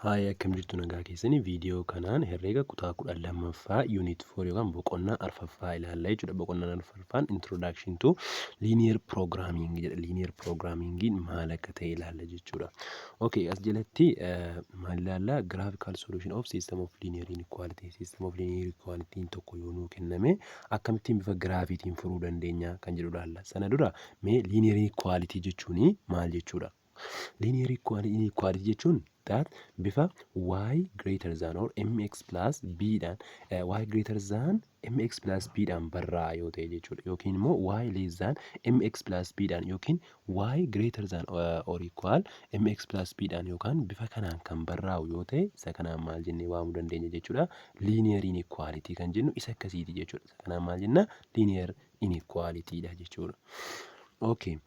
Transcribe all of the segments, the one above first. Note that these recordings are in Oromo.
Haaya, akkam jirtu? Nagaa keessanii? Viidiyoo kanaan herreega kutaa 12ffaa unit 4 yookaan boqonnaa arfaffaa ilaalla jechuudha. Boqonnaan arfaffaan "Introduction to Linear Programming" jedha. Linear Programming maal akka ta'e ilaalla jechuudha. Okay, as jalatti maal ilaalla? Graphical solution of system of linear inequality. System of linear inequality tokko yoo nuu kenname, akkamittiin bifa giraafiitiin furuu dandeenya kan jedhu ilaalla. Sana dura mee linear inequality jechuun maal jechuudha? Linear inequality jechuun that bifa y greater than or mx plus b dhaan, y greater than mx plus b dhaan barraa'a yoo ta'e jechuudha. Yookiin immoo y less than mx plus b dhaan, yookiin y greater than or equal mx plus b dhaan, yookaan bifa kanaan kan barraa'u yoo ta'e, isa kanaan maal jennee waamuu dandeenya jechuudha? Linear inequality kan jennu isa akkasiiti jechuudha. Isa kanaan maal jenna? Linear inequality dha jechuudha. Okay,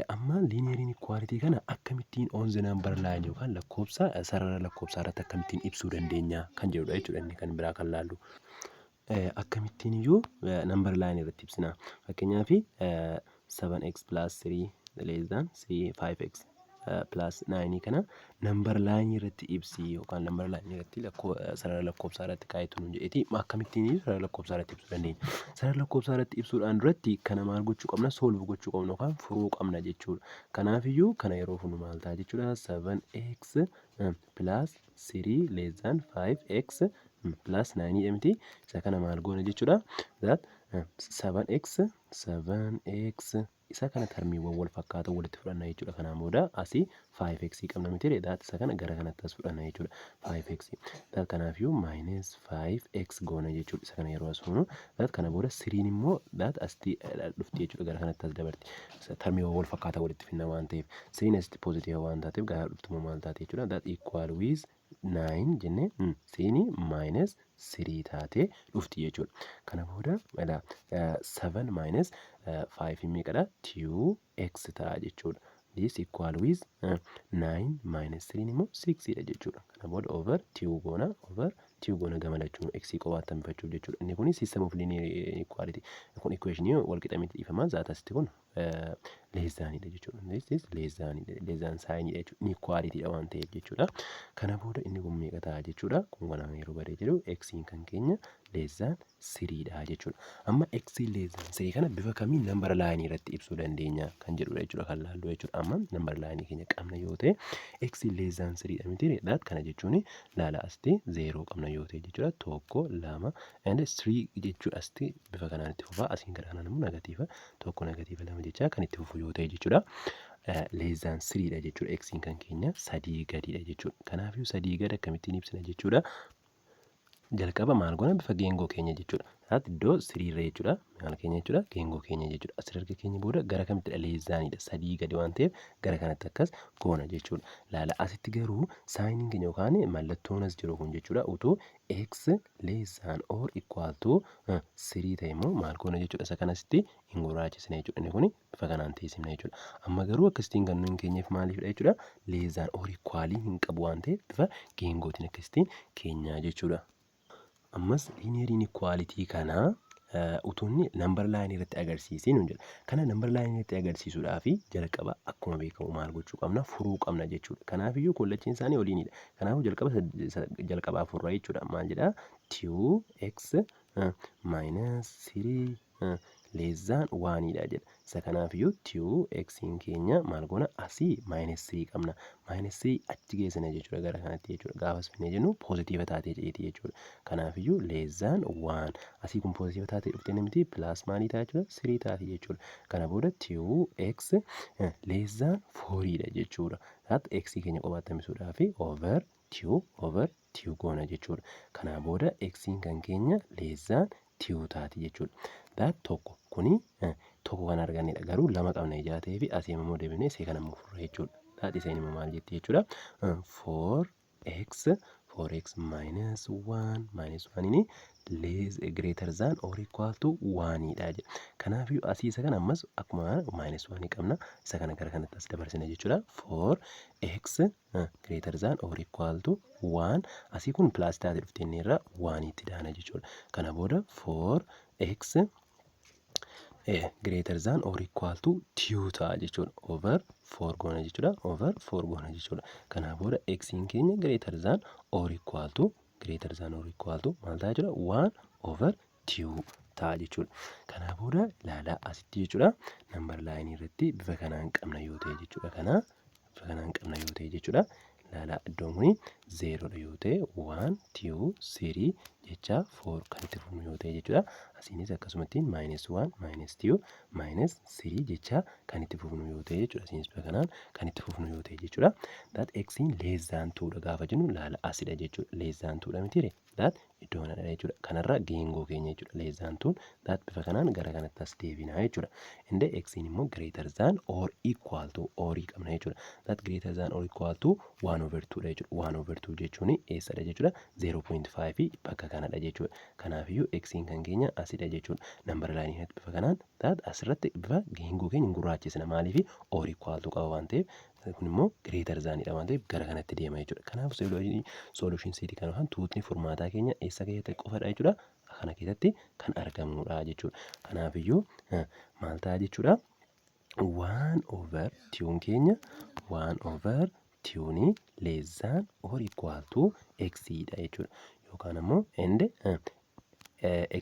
amma linear inequality kana akkamittiin on the number line yookaan lakkoofsa sarara lakkoofsaa irratti akkamittiin ibsuu dandeenya kan jedhudha jechuudha inni kan biraa kan laallu. Akkamittiin iyyuu number line irratti ibsina? Fakkeenyaaf, 7x plus 3 less than 3 5x plus 9 kana number line irratti ibsi yookaan number line irratti sarara lakkoofsaa irratti kaa'itu nuun jedheeti, akkamittiin sarara lakkoofsaa irratti ibsuu dandeenya? Sarara lakkoofsaa irratti ibsuudhaan duratti kana maal gochuu qabna? Solve gochuu qabna yookaan furuu qabna jechuudha. Kanaafiyyuu kana yeroo furru maal ta'a jechuudha? 7x plus 3 less than 5x plus 9 miti? Isa kana maal goona jechuudha? That 7x 7x isa kana termiiwwan wal fakkaatoo walitti fudhanna jechuudha. Kanaan booda asii 5x qabna miti? That isa kana gara kanatti as fudhanna jechuudha. 5x, that kanaafiyyuu minus 5x goona jechuudha. Isa kana yeroo as fuunu, that kana booda 3 immoo that asitti dhufti jechuudha. Gara kanatti as dabarti. Termiiwwan wal fakkaataa walitti finna waan ta'eef, 3 asitti positive waan taateef, gara dhuftu immoo maal taate jechuudha? That equal with 9 jennee, threeni minus 3 taatee dhufti jechuudha. Kana booda 7 minus 5 meeqadha? 2x ta'a jechuudha. This equal with 9 minus 3 immoo 6 dha jechuudha. Kana booda over 2 goona, over 2 goona gama lachuun x qobaatti hambifachuuf jechuudha. Inni kuni system of linear inequality kun equation wal qixa miti, dhiifama. That asitti kun less thanidha jechuudha. This is less thanidha, less than signidha jechuudha. Inequality dha waan ta'eef jechuudha. Kana booda inni kun meeqa ta'a jechuudha? Kun kanaan yeroo badee jiru x kan keenya less than 3 dha jechuudha. Amma x less than 3 kana bifa kamiin number line irratti ibsuu dandeenya kan jedhudha jechuudha kan laallu jechuudha. Amma number line keenya qabna yoo ta'e, x less than 3 dha miti? That kana jechuun, laala, asitti 0 qabna yoo ta'e jechuudha. Tokko, lama and 3 jechuudha. Asitti bifa kanaan itti fufaa, asiin gara kanaan immoo negative tokko, negative lama jechaa kan itti fufu yoo ta'e jechuudha. Less than 3 dha jechuudha. X kan keenya sadii gadiidha jechuudha. Kanaafiyyuu sadii gad akkamittiin ibsina jechuudha? Jalqaba maal goona? Bifa geengoo keenya jechuudha. That iddoo siriirra jechuudha. Maal keenya jechuudha? Geengoo keenya jechuudha. Asirra erga keenya booda gara kamittidha? Less thanidha. Sadii gadi waan ta'eef gara kanatti akkas goona jechuudha. Laala, asitti garuu signiin keenya yookaan mallattoon as jiru kun jechuudha, utuu x less than or equal to 3 ta'e immoo maal goona jechuudha? Isa kanasitti hin gurraachisne jechuudha. Inni kun bifa kanaan teessifna jechuudha. Amma garuu akkasittiin kan nuyi hin keenyeef maaliifidha jechuudha? Less than or equal hin qabu waan ta'eef bifa geengootiin akkasittiin keenyaa jechuudha. Ammas linear inequality kana utuu inni number line irratti agarsiisee nuun jedha. Kana number line irratti agarsiisuudhaaf jalqaba akkuma beekamu maal gochuu qabna? Furuu qabna jechuudha. Kanaafiyyuu kallachiin isaanii oliinidha. Kanaafuu jalqaba jalqabaa furraa jechuudha. Maal jedhaa? 2x minus 3 less than 1dha jedha. Isa kanaafiyyuu 2x keenya maal goona? Asii minus 3 qabna. Minus 3 achi geessina jechuudha, gara kanatti jechuudha. Gaafas finnee jennu positive taatee ceeti jechuudha. Kanaafiyyuu less than 1, asii kun positive taatee dhuftee miti, plus maalii ta'a jechuudha? 3 taati jechuudha. Kana booda 2x less than 4dha jechuudha. That x keenya qobaatti hambisuudhaaf over 2 over 2 goona jechuudha. Kanaa booda x kan keenya less than 2 taati jechuudha. That tokko kuni tokko kan argannedha, garuu lama qabna ijaa ta'ee fi asii immoo deebinee isee kana immoo furra jechuudha. That iseen immoo maal jetti jechuudha? 4x 4x minus 1 minus 1 inni less greater than or equal to 1 dha jedha. Kanaafiyyuu asii isa kana ammas akkuma minus 1 qabna, isa kana gara kanatti as dabarsina jechuudha. 4x greater than or equal to 1, asii kun plus taate dhufte, inni irra 1 itti daana jechuudha. Kana booda 4x Greater than or equal to 2 ta'a jechuudha. Over 4 goona jechuudha. Over 4 goona jechuudha. Kanaa booda xiin keenya greater than or equal to maal ta'a jechuudha? 1 over 2 ta'a jechuudha. Kanaa booda ilaalaa asitti jechuudha. Number line irratti bifa kanaan qabna yoo ta'e jechuudha. Kana bifa kanaan qabna yoo ta'e jechuudha. Ilaalaa, iddoon kuni zeeroodha yoo ta'e, 1, 2, 3 jecha 4 kan itti fufnu yoo ta'e jechuudha. Asiinis akkasumatti minus 1, minus 2, minus 3 jecha kan itti fufnu yoo ta'e jechuudha. Asiinis bifa kanaan kan itti fufnu yoo ta'e jechuudha. That xiin less than 2 dha gaafa jennu, ilaala, asidha jechuudha. Less than 2 dha mitiire? That iddoo kanadha jechuudha. Kanarra geengoo keenya jechuudha. Less than 2 that bifa kanaan gara kanatti as deebinaa jechuudha. Inde xiin immoo greater than or equal to, orii qabna jechuudha. That greater than or equal to 1 over 2 dha jechuudha. 1 over 2 jechuun eessadha jechuudha? 0.5 bakka kanadha jechuudha. Kanaafiyyuu xiin kan keenya asidha jechuudha. Number line irratti bifa kanaan that asirratti bifa geengoo keenya gurraachisna. Maaliif? Or equal to qaba waan ta'eef, kun immoo greater thanidha waan ta'eef gara kanatti deema jechuudha. Kanaaf solution setii kan yookaan tuutni furmaataa keenya eessa keessatti qofadha jechuudha? Kana keessatti kan argamudha jechuudha. Kanaafiyyuu maal ta'a jechuudha? One over twon keenya, one over twonii less than or equal to x dha jechuudha. Yookaan ammoo and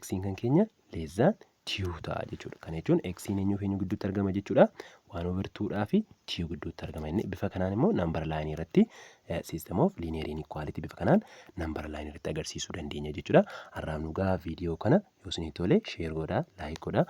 xiin kan keenya less than two ta'a jechuudha. Kana jechuun xiin eenyuu fi eenyu gidduutti argama jechuudha? One over twodhaa fi two gidduutti argama. Inni bifa kanaan immoo number line irratti system of linear inequality bifa kanaan number line irratti agarsiisuu dandeenya jechuudha. Har'aaf nu gahaa. Viidiyoo kana yoo isinitti tole share godhaa, like godhaa.